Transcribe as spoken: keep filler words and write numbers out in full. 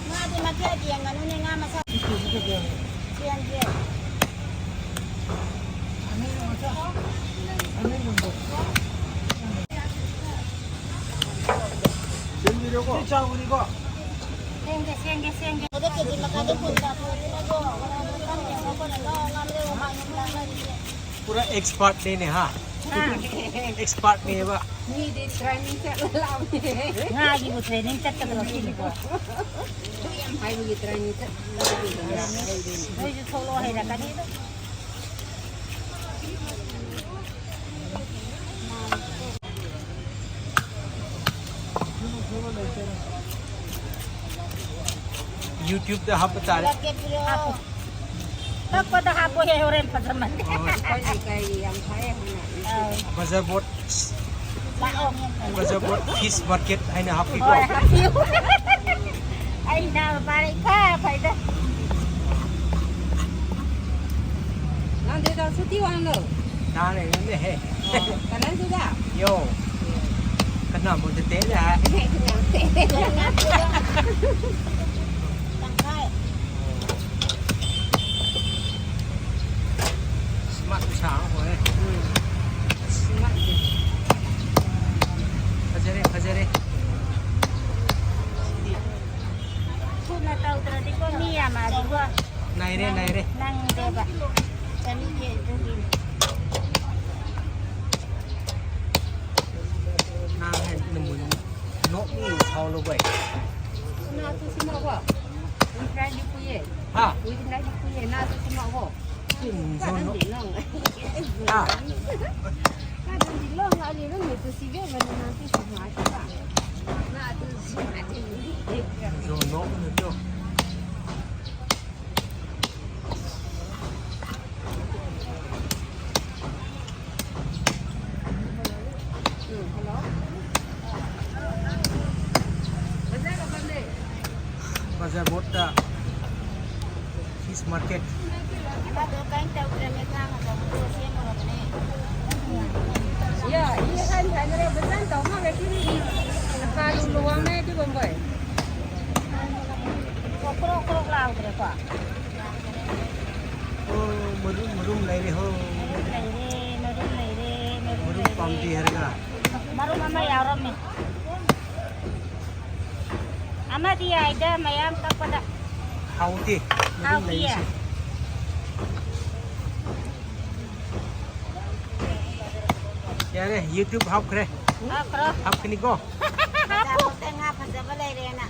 ꯉꯥꯗꯤ ꯃꯈꯦꯠ ꯌꯦꯡꯒꯅꯨꯅꯦ, ꯉꯥ ꯃꯁꯥ ꯌꯦꯡꯒꯦ꯫ ꯁꯦꯝꯕꯤꯔꯣꯀꯣ꯫ ꯁꯤ ꯆꯥꯎꯕꯅꯤꯀꯣ꯫ ꯁꯦꯝꯒꯦ, ꯁꯦꯝꯒꯦ, ꯁꯦꯝꯒꯦ꯫ ꯑꯗꯣ ꯀꯦꯖꯤ ꯃꯈꯥꯏꯗ ꯀꯨꯟ ꯇꯥꯕꯤꯔꯣ꯫ ꯄꯨꯔꯥ ꯑꯦꯛꯁꯄꯥꯔꯠꯅꯤꯅꯦ, ꯍꯥ? ꯍꯥ? ꯑꯦꯛꯁꯄꯥꯔꯠꯅꯦꯕ꯫ ꯃꯤꯗꯤ ꯇ꯭ꯔꯦꯅꯤꯡ ꯆꯠꯂ ꯂꯥꯛꯑꯕꯅꯦ꯫ ꯉꯥꯒꯤꯕꯨ ꯇ꯭ꯔꯦꯅꯤꯡ ꯆꯠꯀꯗ꯭ꯔꯣ ꯁꯤꯒꯤꯕꯣ? ꯑꯗꯨ ꯌꯥꯝ ꯍꯥꯏꯕꯒꯤ ꯇ꯭ꯔꯦꯅꯤꯡ ꯆꯠ-, ꯅꯣꯏꯁꯨ ꯊꯣꯛꯂꯛꯑꯣ ꯍꯩꯔꯛꯀꯅꯤꯗ꯫ YouTube ꯇ ꯍꯥꯞꯄ ꯇꯥꯔꯦ꯫ ꯍꯥꯞꯄꯣ꯫ ꯀꯛꯄꯗ ꯍꯥꯞꯄꯣꯍꯦ, ꯍꯣꯔꯦꯟ ꯐꯖꯃꯟꯗꯦ꯫ ꯑꯩꯈꯣꯏ ꯂꯩꯀꯥꯏꯒꯤ ꯌꯥꯝ ꯐꯩ ꯍꯥꯏꯅ꯫ ꯑꯥꯎ꯫ ꯕꯖꯥꯔ ꯕꯣꯠ, ꯂꯥꯛꯑꯣ꯫ ꯕꯖꯥꯔ ꯕꯣꯠ ꯐꯤꯁ ꯃꯥꯔꯀꯦꯠ ꯍꯥꯏꯅ ꯍꯥꯞꯄꯤꯀꯣ꯫ ꯍꯣꯏ, ꯍꯥꯞꯄꯤꯌꯨ꯫ ꯑꯩ ꯏꯅꯥꯎ ꯅꯨꯄꯥꯅ ꯏꯐ ꯐꯩꯗ꯫ ꯅꯪꯗꯤ ꯗꯥ ꯁꯨꯇꯤ ꯋꯥꯡꯂꯣ? ꯅꯥꯅꯦ, ꯅꯪꯗꯤ ꯍꯦ꯫ ꯑꯣ, ꯀꯅꯥ ꯁꯨꯗ? ꯌꯣ꯫ ꯀꯅꯥ ꯃꯨꯗ ꯇꯦ ꯂꯥ? ꯇꯪꯈꯥꯏ꯫ ꯁ꯭ꯃꯥꯔꯠ ꯄꯩꯁꯥ ꯑꯃ ꯑꯣꯏꯔꯦ꯫ ꯎꯝ꯫ ꯁ꯭ꯃꯥꯔꯠ꯫ ꯐꯖꯔꯦ, ꯐꯖꯔꯦ꯫ ꯊꯨꯅ ꯇꯧꯗ꯭ꯔꯗꯤꯀꯣ, ꯃꯤ ꯌꯥꯝꯃꯛꯑꯗꯤꯀꯣ꯫ ꯅꯥꯏꯔꯦ, ꯅꯪ-, ꯅꯥꯏꯔꯦ꯫ ꯅꯪꯗꯦꯕ꯫ ꯆꯅꯤꯒꯤ ꯑꯗꯨꯒꯤꯅꯤ꯫ ꯅꯪ ꯍꯦꯛ ꯅꯃꯨꯟ ꯅꯣꯛ ꯃꯤ ꯁꯥꯎ ꯂꯧꯕ꯫ ꯅꯥ ꯇꯨ ꯁꯤꯃ ꯀꯣ꯫ ꯋꯤꯠ ꯔꯥꯏꯁ ꯄꯨꯌꯦ꯫ ꯍꯥ? ꯋꯤꯠ ꯔꯥꯏꯁ ꯄꯨꯌꯦ꯫ ꯅꯥ ꯇꯨ ꯁꯤꯃ ꯀꯣ꯫ ꯎꯝ, ꯀꯥꯗꯪ ꯖꯣꯅꯣ-, ꯗꯤ ꯂꯣꯡ꯫ ꯍꯥ? ꯀꯥꯗꯪ ꯗꯤ ꯂꯣꯡ, ꯑꯂꯤ ꯂꯣꯡ ꯅꯦ ꯇꯨ ꯁꯤꯕꯦ ꯃꯅꯤ ꯅꯥ ꯇꯨ ꯁꯤꯃ ꯀꯣ꯫ ꯅꯥ ꯇꯨ ꯁꯤꯃ ꯀꯣ꯫ ꯖꯣꯅꯣ ꯅꯠꯇ꯭ꯔꯣ? ꯎꯝ, ꯍꯜꯂꯣ꯫ ꯕꯖꯥꯔ ꯕꯣꯠꯇ ꯐꯤꯁ ꯃꯥꯔꯀꯦꯠ꯫ ꯑꯗꯣ ꯀꯩꯝ ꯇꯧꯗ꯭ꯔꯦ, ꯃꯦꯗꯥꯝ꯫ ꯀꯣ꯫ ꯑꯣ, ꯃꯔꯨꯝ, ꯃꯔꯨꯝ ꯂꯩꯔꯦ ꯍꯣ꯫ ꯃꯔꯨꯝ ꯂꯩꯔꯦ, ꯃꯔꯨꯝ ꯂꯩꯔꯦ, ꯃꯔꯨꯝ ꯃꯔꯨꯝ ꯂꯩꯔꯦ꯫ ꯄꯥꯝꯗꯦ ꯍꯥꯏꯔꯒ꯫ ꯃꯔꯨꯝ ꯑꯃ ꯌꯥꯎꯔꯝꯃꯦ꯫ ꯑꯃꯗꯤ ꯌꯥꯏꯗ, ꯃꯌꯥꯝ ꯀꯛꯄꯗ꯫ ꯍꯥꯎꯇꯦ, ꯃꯔꯨꯝ ꯍꯥꯎꯇꯤꯌꯦ꯫ ꯂꯩꯔꯤꯁꯦ꯫ ꯌꯥꯔꯦ, YouTube ꯍꯥꯞꯈ꯭ꯔꯦ꯫ ꯍꯥꯞꯈ꯭ꯔꯣ꯫ ꯍꯥꯞꯀꯅꯤꯀꯣ? ꯕꯖꯥꯔ ꯐꯥꯎꯗ ꯉꯥ ꯐꯖꯕ ꯂꯩꯔꯦꯅ꯫